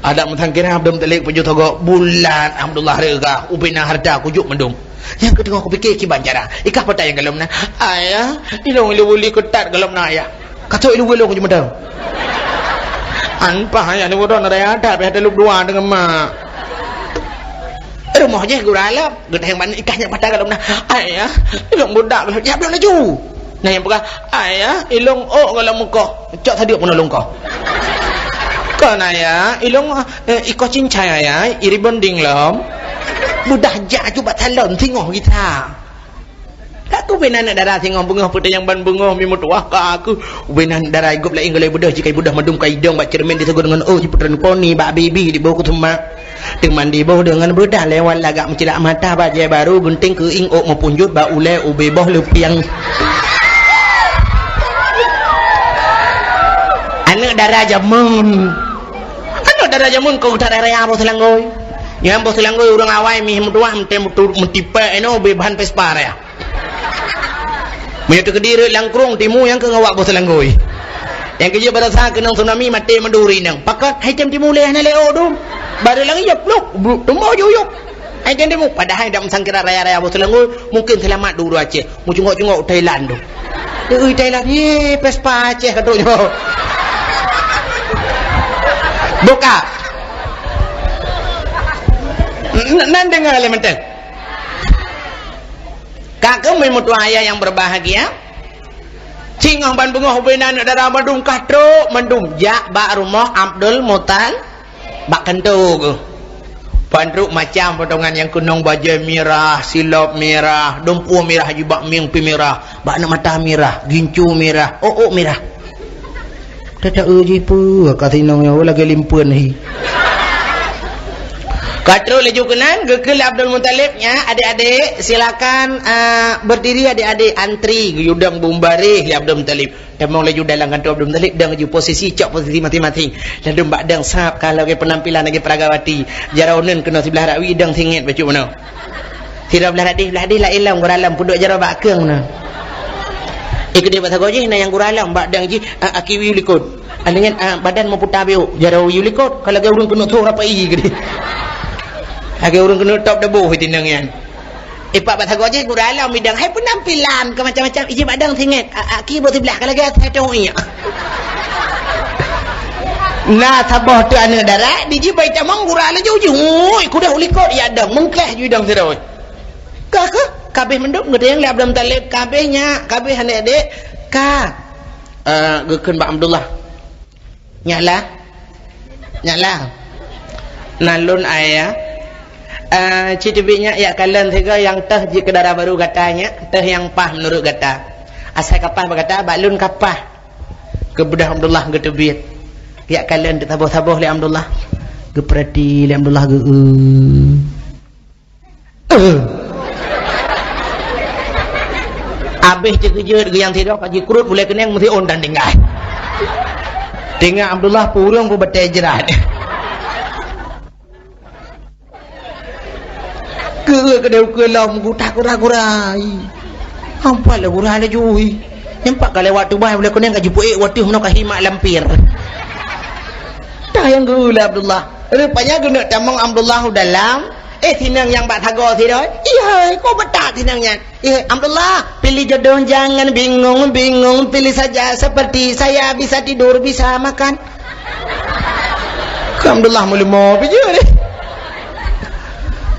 Adak meusangkira Abdul Muthalib pajoh sogok bulat Abdullah reuga ubena hareuta kujok mandum. Nyang keuteungoh kupike kiban cara. Ikah peue nyang gohlom na. Ayah, ilôn ilôn buli keutat gohlom na, ayah. Ka trok ilôn-ilôn kujok mandum. An paih ayah lôn uroe na raya adat payah taleueb dua deungon mak. Rumoh jih gura lom. Geutanyoe ban ikah nyak mata gohlom na. "Ayah, ilôn budak gohlom." Jak bloe laju. Nah, nyang peugah, "Ayah, ilôn ôk gohlom mukoh." Cok sadeuk peunoh lôn koh. "Kon ayah, ilôn, eh, ikoh cincai ayah, i rebonding lom." Mudah jak aju bak salon, singoh gisa. Ka keuh ubena aneuk dara singoh beungoh, peue nyang ban beungoh mi meutuwah ka keuh. Ubena aneuk dara i gob laén golom beudôh, jih ka beudôh mandum ka idong bak cermin diseugôt deungon, "Oh, ji putra nukon ni bak bibi di boh kuseumah." Teuma diboh deungon beudah lewat lagak meucilak mata, bajèe barô, gunting keuieng ôk meupunjot bak ulèe ubé boh leupiang. Aneuk dara jameun. Aneuk dara jameun keu that raya boh seulanggôi. Nyan boh seulanggôi ureueng awai mih meutuwah meutem meutipèk inoe ubé bahan Vespa raya. Meunyoe teukeudi rhot lam krueng timu nyang keu ngawak boh seulanggôi. Nyang keujeuet barasa keunong tsunami maté meuduri nang. Pakon hai tem timu lé hana lé ôk dum. Barô lagèe yop luk, bluk, tumbok juyuk. Hai tem timu padahai dak meusangkira raya-raya boh seulanggôi mungken seulamat di uroe Aceh. Meucungok-cungok Thailand tu. Ui Thailand, ye Vespa Aceh ka trok nyoe. Buka. N-, nan deungoe lé mantong. Ka keuh meutuwah ayah nyang berbahagia. Singoh ban beungoh ubena aneuk dara mandum ka trok mandum jak bak rumoh Abdul Mutal-, bak kantô geuh. Ban trok macam potongan nyang keunong bajèe mirah, silop mirah, dumpeue mirah jibak mieng pi mirah, bak aneuk mata mirah, gincu mirah, ôk-ôk mirah. Tata eu jih peue ka sinong nyoe lagèe limpeuen hi. Ka trok laju keunan, geukheun lé Abdul Muthalib, "Nyak, adik-adik, silakan, ah, berdiri adik-adik, antri." Geuyue dong beubaréh lé Abdul Muthalib. Tamong laju dalam kantô Abdul Muthalib, dong laju posisi, cok posisi maséng-maséng. Ladôm bak dong sab ka lagèe peunampilan lagèe peuragawati. Jaroe uneuen keunoe siblah rawi, dong singét bacut bunoe. Sidroe blah radeh, blah radeh laén lom, gura lom peuduek jaroe bak keung na. Eh, keudeh bak sagoe jih na nyang gura lom, bak dang jih, a, aki wiyu likot. Aneuk nyan, a, badan meuputa biôk, jaroe wiyu likot, ka lagèe ureueng keuneuk tho rapai keudeh. Lagèe ureueng keuneuk top deboh tinong nyan. Eh, pak bak sagoe jih gura lom bidang, hai peunampilan keu macam-macam, ijih bak dang singét, a, aki boh siblah, ka lagèe asai tong iek. Na saboh teuk aneuk dara, dijih bai tamong gura laju jih, ui, kudeh u likot, ya dong, meungkeh ju dong sidroe. Ka, ka, ka abéh mandum, geutanyong lé Abdul Muthalib, ka abéh nyak, ka abéh aneuk dek, ka. Eh, geukheun bak Abdullah. Nyak lah. Nyak lah. Na lôn ayah. Eh, ci teubiet nyak yak kalon sigoe nyang teuh jih keu dara barô gata nyak, teuh nyang paih meunurot gata. Asai ka paih bak gata, bak lôn ka paih. Keu beudôh Abdullah geuteubiet. Yak kalon teusaboh-saboh lé Abdullah. Geupeurati lé Abdullah geu-, eh. Abéh teukeujot geuh nyang sidroe ka jikrot ulèe keunong meusiôn dan tinggai. Teungoh Abdullah purông beubatèe jrat. Keu keudeh ukeue lom geutak gura-gura. Ampat lé gura laju. Nyang pat ka lewat tubai ulèe keunong ka jipeuék watèe meunoe ka himak lampir. Tayang geu lé Abdullah. Rupanya geuneuk tamong Abdullah u dalam. Eh, sinang nyang bak sagoe sidroe. Ihai, ko beutat sinang nyan. Ihai, Abdullah, pilih jodoh jangan bingung-bingung, pilih saja seperti saya, bisa tidur, bisa makan. Keu Abdullah meuleumô pih jeuet deh.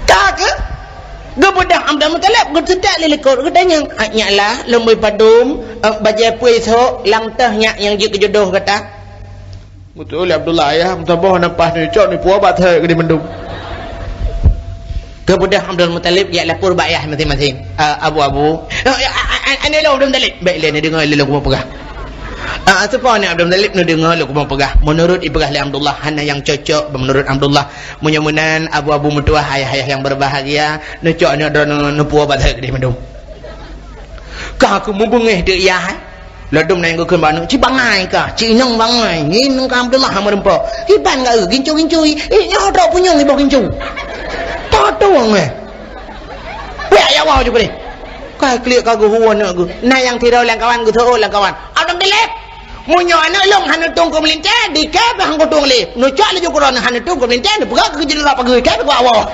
Ka keuh? Geubeudôh Abdul Muthalib, geuseutôt lé likot, geutanyong, "Ah, nyak lah, lôn bri padum, eh, bajèe peue sôk, lam teuh nyak nyang jeuet keu jodoh gata." Beutôi lé Abdullah, "Ayah, meusaboh na paih neucok, neupeue bak thèe keudéh mandum." Geubeudôh Abdul Muthalib jak lapor bak ayah maséng-maséng. "Ah, Abu, Abu." "Ah, ah, ah, ah, aneuk lôn Abdul Muthalib." "Bèk lé, neudeungö lé lôn kupeugah." Ah, seupôt aneuk Abdul Muthalib, "Neudeungö lôn kupeugah. Meunurot ipeugah lé Abdullah, hana nyang cocok meunurot Abdullah. Meunyoe meunan, Abu-abu meutuwah, ayah-ayah nyang berbahagia, neucok aneuk droeneuh neupeue bak thèe keudéh mandum." Ka keuh meubeungéh teuk yah, eh. Ladôm na nyang geukheun bak aneuk, "Ci bangai kah, ci inong bangai, ngieng ka Abdullah hana meureumpok. Kiban ka eu, gincu-gincu, eh, nyoe trok punyueng iboh gincu." Tatueng, eh. Wék, ya Allah, ju keudéh. Ka klik ka geuhu aneuk geuh. Na nyang sidroe lam kawan geuseuôt lam kawan. "Abdul Muthalib, meunyoe aneuk lôn hana tueng keu meulintèe, di kèe pih han kutueng lé. Neucok laju keu droeneuh hana tueng keu meulintèe, neupeugah keu jeuet nibak pageue, kèe pih keu awak."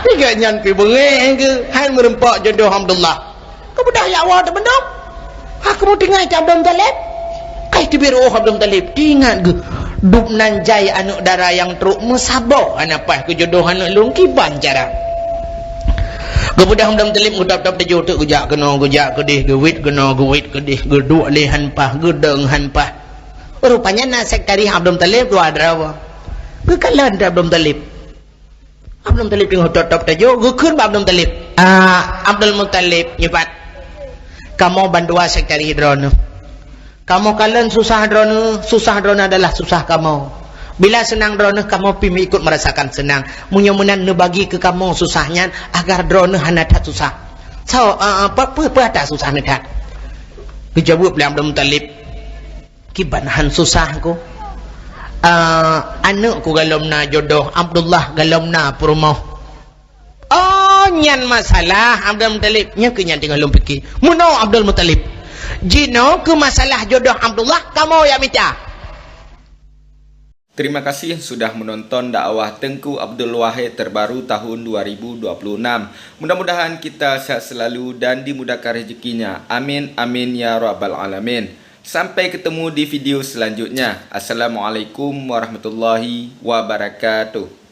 Tiga nyan pih beungéh geuh, han meureumpok jodoh Abdullah. Geubeudôh ya Allah teubendong. Aku meutinggai cit Abdul Muthalib. Kai teubiet reuôh Abdul Muthalib. Teuingat geuh, dub nan jai aneuk dara nyang trok meusaboh hana paih keu jodoh aneuk lôn, kiban cara. Geubeudôh Abdul Muthalib, geutab-tab tajôh teuk, geujak keunoe, geujak keudéh, geuwit keunoe, geuwit keudéh, geuduek lé han paih, geudong han paih. Rupanya na sekretaris Abdul Muthalib dua droe. Geukalon teuk Abdul Muthalib. Abdul Muthalib teungoh top-top tajôh, geukheun bak Abdul Muthalib, "Ah, Abdul Muthalib, nyoe pat. Kamoe bandua sekretaris droeneuh. Kamoe kalon susah droeneuh, susah droeneuh adalah susah kamoe. Bila seunang droeneuh, kamoe pih meuikot meurasakan seunang. Meunyoe meunan neubagi keu kamoe susah nyan, agar droeneuh hana that susah." "Soe, ah, ah, peue, peue, peue atra susah neuh that?" Geujaweueb lé Abdul Muthalib, "Kiban han susah ku. Ah, aneuk ku galom na jodoh, Abdullah galom na peurumoh." "Oh, nyan masalah, Abdul Muthalib." "Nyan keuh nyang teungoh lôn pike." "Meunoe Abdul Muthalib. Jinoe keu masalah jodoh Abdullah, kamoe nyang mita." Terima kasih sudah menonton dakwah Teuku Abdul Wahid terbaru tahun dua ribu dua puluh enam. Mudah-mudahan kita sehat selalu dan dimudahkan rezekinya. Amin, amin, ya rabbal alamin. Sampai ketemu di video selanjutnya. Assalamualaikum warahmatullahi wabarakatuh.